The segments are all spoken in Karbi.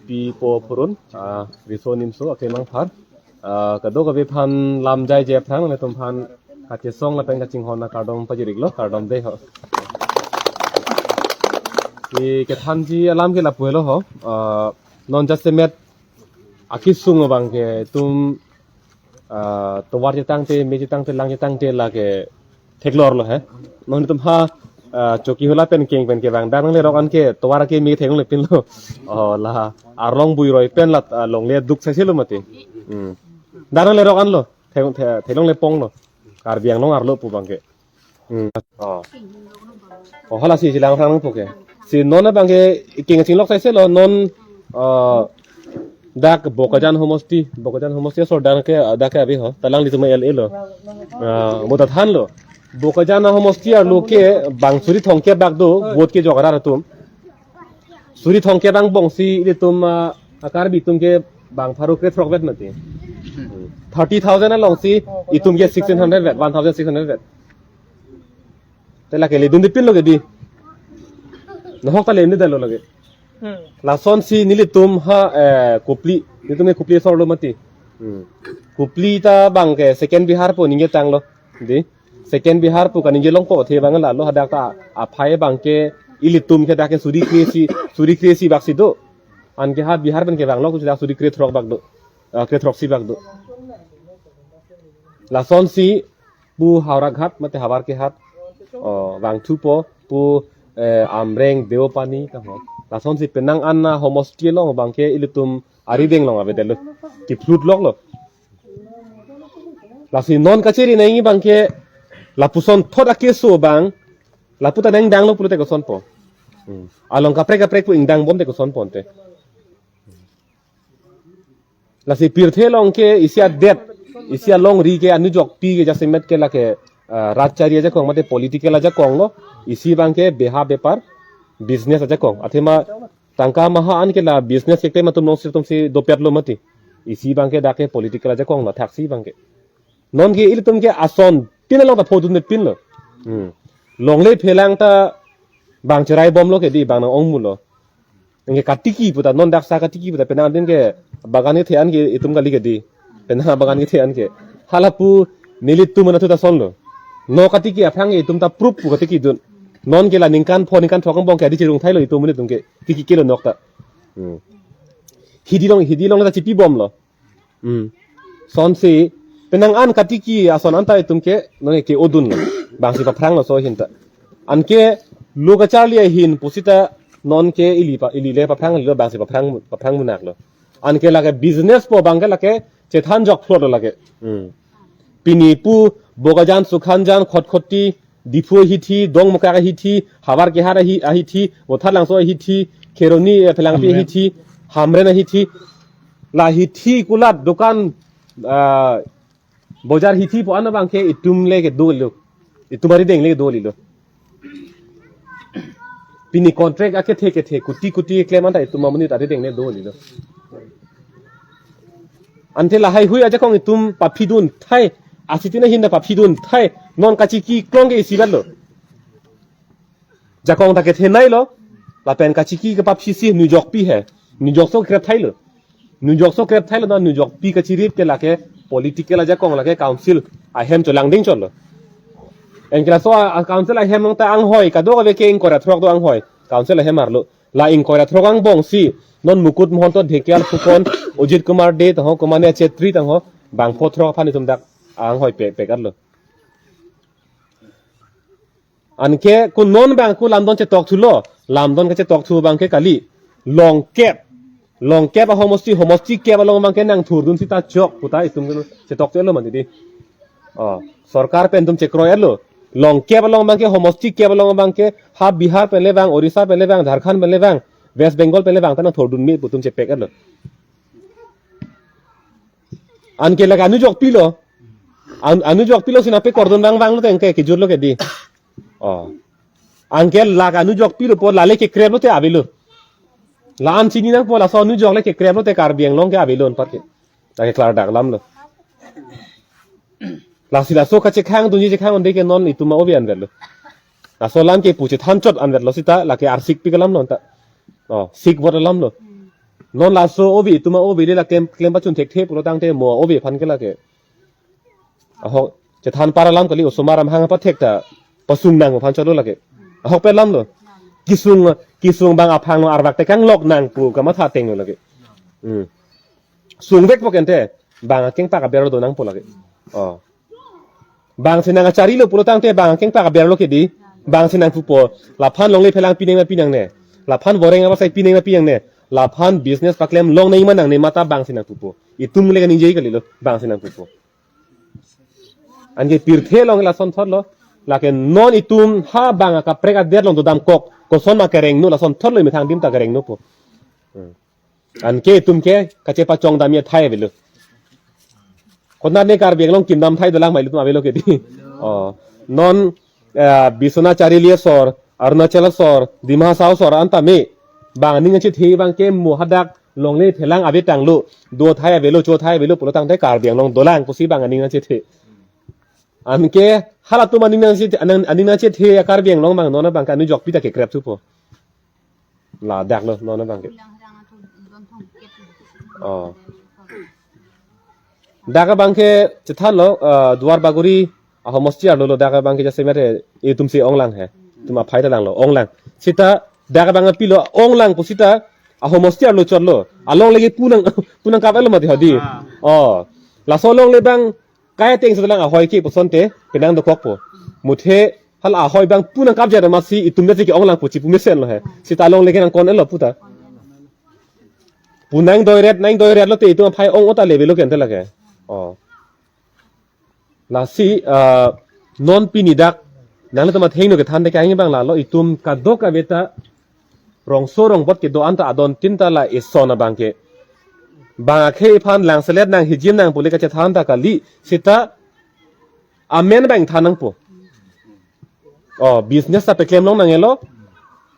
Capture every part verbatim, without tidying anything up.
Pipo Phurun, ah, Riso Nimso, Akemang Phar. Ah, kadokave aphan lam jaije aphrang, nanglitum aphan kachesong lapen kachinghon akardom pajir-iklo, kardom dei ho. Si kethanji alam ke lapu helo ho. Ah, non jasemet akesung abang ke itum, ah, tovar chetangte, me chetangte, lang chetangte lake theklorlo he. Non itum ha, ah, Chokihola pen keng pen kevang. Dak nanglerok an ke tovar ke me theklonglepinlo. Oh, la Arlong Buiroi pen la, ah, longle duk saiselo mati. Hmm. Dak nanglerok anlo. Thek-, the-, theklongleponglo. Karbi Anglong arlo pu abang ke. Hmm. Oh. Oh, hala si chilang aphrang nangpo ke. Si non abang ke keng chinglok saiselo non, ah, dak Bokajan homosti, Bokajan homosti asor dak ke, dak ke ave ho. Ta alanglitum L A lo. Ah, mo ta thanlo. Bokajan homosti arlo ke bang suri thomkep bak do, vote kejok arat atum. Suri thomkep angbong si ilitum, ah, a Karbi atum ke bang pharo krethrok vet mati. Thirty thousand along si itum ke sixteen hundred vet, one thousand six hundred vet. Te lake ledundepinlo ke dei. Nahok ta ledundetlo lake. Hmm. Lasonsi nelitum ha, eh, Kopili, nelitum ke Kopili asor lo mati. Hmm. Kopili ta abang ke second Bihar pu ningje tanglo. Dei. Second Bihar pu kaningje longpo athe abang lalo, hadak ta aphai abang ke ilitum ke dak ke suri kre-isi, suri kre-isi bak si do. Anke ha Bihar pen kevanglo kusi dak suri krethrok bak do. Ah, krethrok isi bak do. Lasonsi pu Howraghat mate Havarkehat, oh, vangthupo pu, eh, Amreng, Deopani tangho. Lasonsi penang an ahomosti along abang ke ilitum arideng along avedetlo. Keplut loklo. Lasi non kachiri nangji abang ke lapuson thot akeso abang, lapu ta nangdanglo pulote kosonpo. Hmm. Along kaprek kaprek pu ingdang bomte kosonpo ante. Lasi pirthe along ke isi adet, isi alongri ke anujokpi ke jasemet ke lake, ah, rajchari ajakong mate political ajakong lo, isi abang ke beha bepar, business ajakong. Athema tangka maha an ke la business kekte atum nong sirtum si dopetlo mati. Isi abang ke dak ke political ajakong lo, thaksi abang ke. Non ke ilitum ke ason tin along ta phodundepinlo. Hmm. Longle phelang ta bang cherai bomlo ke dei, bang nang-ongmulo. Anke katiki pu ta non dak sa katiki pu ta penang din ke bagan kethe an ke itum kali ke dei. Penang bagan kethe an ke. Hala pu nelitum anatthu ta sonlo. Non katiki aphrang ke itum ta proof pu katikidun. Non ke la ningkan pho ningkan thok angbong ke adi chirung thailo itum nelitum ke. Tiki kelo nok ta. Hmm. Hidi along, hidi along ta chipi bomlo. Hmm. Sonsi penang an katiki ason anta itum ke non ke odunlo. Bangsi paphranglo so ahin ta. Anke lo kacharli ahin pusita non ke ili pa, ili le paphranglo, bangsi paphrang, paphrang munaklo. Anke lake business pu abang ke lake chethan jok phlotlo lake. Hmm. Pini pu Bokajan, Sukhanjan, Khatkhati, Diphu ahithi, Dongmukak ahithi, Havarkehat ahi, ahithi, Vothatlangso ahithi, Kheroni, eh, Phelangpi Hamren. Ahithi, Hamren ahithi, la hithi kulat dukan, ah, bojar hithi pu an abang ke itum le kedolo. Itum arideng le kedolo. Pini contract akethe kethe kuti kuti klem anta itum amonit arideng le dolo. Ante lahai hui ajakong itum paphidun thai, asitin ahin ta paphidun thai, non kachiki klong ke isi batlo. Jakong ta kethe nailo, lapen kachiki ke paphisi nujokpi he, nujokso krep thailo. Nujokso krep thailo na nujokpi kachirip ke lake political ajakong lake council ahem cholangding cholo. Anke laso a, a council ahem nong ta anghoi, kadokave ke ingkoi ra throk do anghoi, council ahem arlo. La ingkoi ra throk angbong si, non Mukut Mahanta, Dhekial Phukan, Ajit Kumar Dey tangho, Kumania Chetri tangho, bangpho throk aphan itum dak anghoi pe, pekatlo. Anke ko non abang ko lamdon chetok thulo, lamdon kechetok thu abang ke kali, longkep, longkep ahomosti, homosti kep along abang ke nangthurdun sita chok, puta itum ke chetok thulo mati dei. Oh, sorkar pen itum chekroi-etlo. Longkep along abang ke, homosti kep along abang ke, ha Bihar pen le vang, Orissa pen le vang, Jharkhand pen le vang, West Bengal pen le vang, ta nangthurdun me pu itum chepek-etlo. Anke lake anujokpilo. An-, anujokpilo si nangpekordun vang vanglo te anke kejutlo ke dei. Oh. Anke lake anujokpilo pu lale kekreplo te avelo. La-an chini nangpo laso anujok le kekreplo te Karbi Anglong ke avelo anparke. Lake klardak alamlo. Lasi laso kachekhang dunji chekhang un-e ke non itum ma obi anvetlo. Laso alam ke pu chethan chot anvetlo sita lake arsikpik alamlo anta. Oh, sik vote alamlo. Non laso ove, itum a-ove le la klem, klem pachun thekthe pulo tangte mo ove aphan ke lake. Ahok, chethan para alam kali, osomar amahang apathek ta pasung nang aphan cholo lake. Ahok pen alam lo. Kesung, kesung abang aphang lo arvak tekang lok nang pu kamatha ateng lo lake. Hmm. Sungvekpo kente, bang akengpak aber do nangpo lake. Oh. Bang si nang kacharilo pulo tangte bang akengpak aber lo ke di. Bang si nangpupo, laphan longle phelang pineng ma pinang ne. Laphan boreng apa sai pineng ma pinang ne. Laphan business paklem longnei ma nangne ma ta bang si nangpupo. Itum le kaningje kalilo, bang si nangpupo. Anke pirthe along lason thotlo. Lake non itum ha bang akaprek adet along dodamkok, koson ma kerengno, lason thotlo imethang adim ta kerengnopo. Hmm. Anke itum ke kachepachong damji athai avelo. Konat ne Karbi Anglong kimdam athai dolang ma ilitum avelo ke di. Oh. Non, eh, Biswanath Charili asor, Arunachal asor, Dima Hasao asor anta me. Bang aning achethe abang ke mo hadak longle phelang ave tanglo. Do athai avelo, cho athai avelo pulo tangte Karbi Anglong dolang pusi bang aning achethe. Anke halatum aning nangchethe, aning, aning nangchethe a-Karbi Anglong abang non abang ke anu jokpi ta kekrep thupo. Ladak lo non abang ke. Oh. Dak abang ke chethanlo, eh, Duar Bagori ahomosti arlo lo, dak abang ke jasemet itum si onglang he. Itum aphai ta langlo, onglang. Sita dak abang pilo onglang pu sita ahomosti arlo chotlo. Alongle ke pu nang, pu nangkap-etlo mati hodi. Ah. Oh. Laso alongle abang kai ateng si dolang, ahoi ke pusonte penang dokokpo. Muthe hala ahoi abang pu nangkapjat amatsi itum det si ke-onglang pu chipu mesenlo he. Sita alongle ke nangkon-etlo puta. Pu nangdoiret, nangdoiret lote itum aphai ong-o ta le avelo kente lake. Oh. Lasi, ah, non pini dak nanglitum athengno kethan te kangni abang lalo, itum kadokave ta rongso rongbot kedo-an ta adon tin ta la ison abang ke. Bang akhei aphan langselet nang, hijim nang pule kachethan ta kali, sita amen abang than nangpo. Oh, business ta paklem long nanglo.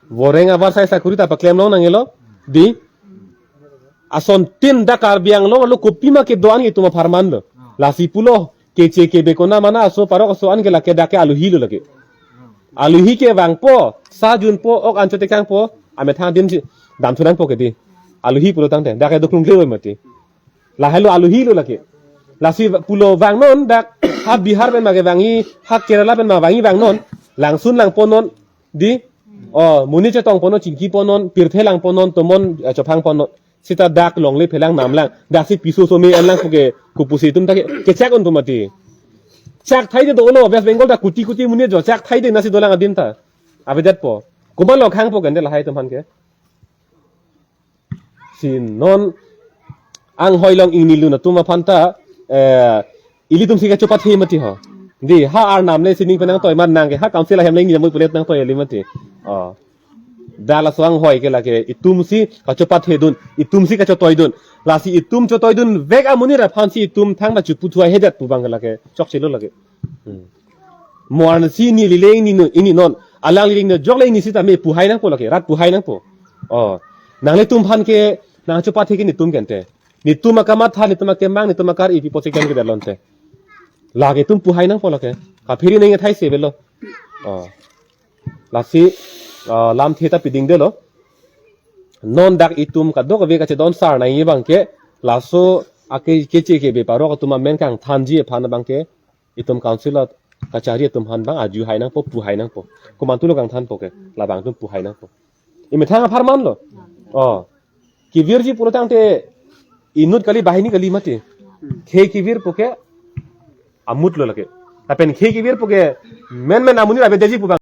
Boreng abar sai sakuri ta paklem long nanglo. Di. Ason tin dak Karbi Anglong arlo kopima kedo-an itum apharman lo. Lasi pulo, keche kebe kona mana aso parok aso an ke lake dak ke aluhi lo lake. Aluhi ke vangpo, sa junpo, ok an chotekangpo, amethang adim si damthu nangpo ke di. Aluhi pulo tangte, dak ke doklung kle mati. Lahai lo aluhi lo lake. Lasi pulo vangnon dak ha Bihar pen ma kevangji, ha Kerala pen ma vangji vangnon. Langsun langponnon di. Oh, monit chetongponnon, chingkiponnon, pirthe langponnon, tomon, eh, chophangponnon. Sita dak longle phelang namlang. Dak si piso some-enlang puke kopusi itum ta ke, kechak untu mati. Chak thai de dolo, West Bengal ta kuti kuti monit jo, chak thai de nasi dolang adim ta. Avedetpo. Komatlo khangpo kente lahai atum aphan ke. Si non anghoi long ingnilun atum aphan ta, eh, ilitum si kachopathe mati ho. Di ha arnam le sining penang toi man nang ke ha council ahem le ingni jamui pulet nang toi eli mati. Oh. Dak laso anghoi ke lake itum si kachopathedun, itum si kachotoidun. Lasi itum chotoidunvek amonit aphan si itum thangta chiputhuai hedet pu abang ke lake chokchelo lake. Hmm. Mo arnisi neli le ingni no, ingni non. Alangli le ingni jok le ingni sita me puhai nangpo lake, rat puhai nangpo. Oh. Nanglitum aphan ke nangchopathe ke netum kente. Netum akamatha, netum akemang, netum akar-i pi apotsi klemkledet lonte. Lake itum puhai nangpo lake. Kaphere neng athai si avelo. Oh. Lasi, ah, lamthe ta pidingdelo. Non dak itum kadokave kachedon sar nangji abang ke. Laso ake keche kebe parok atum amen kangthanji aphan abang ke. Itum council a kachari atum aphan abang arjuhai nangpo, puhai nangpo. Komantulo kangthanpo ke, labang atum puhai nangpo. Imethang apharman lo. Oh. Kevirji pulo tangte inut kali, banghini kali mati. Khei kevirpo ke amut lo lake. Lapen khei kevirpo ke menmen amonit avedetji pu abang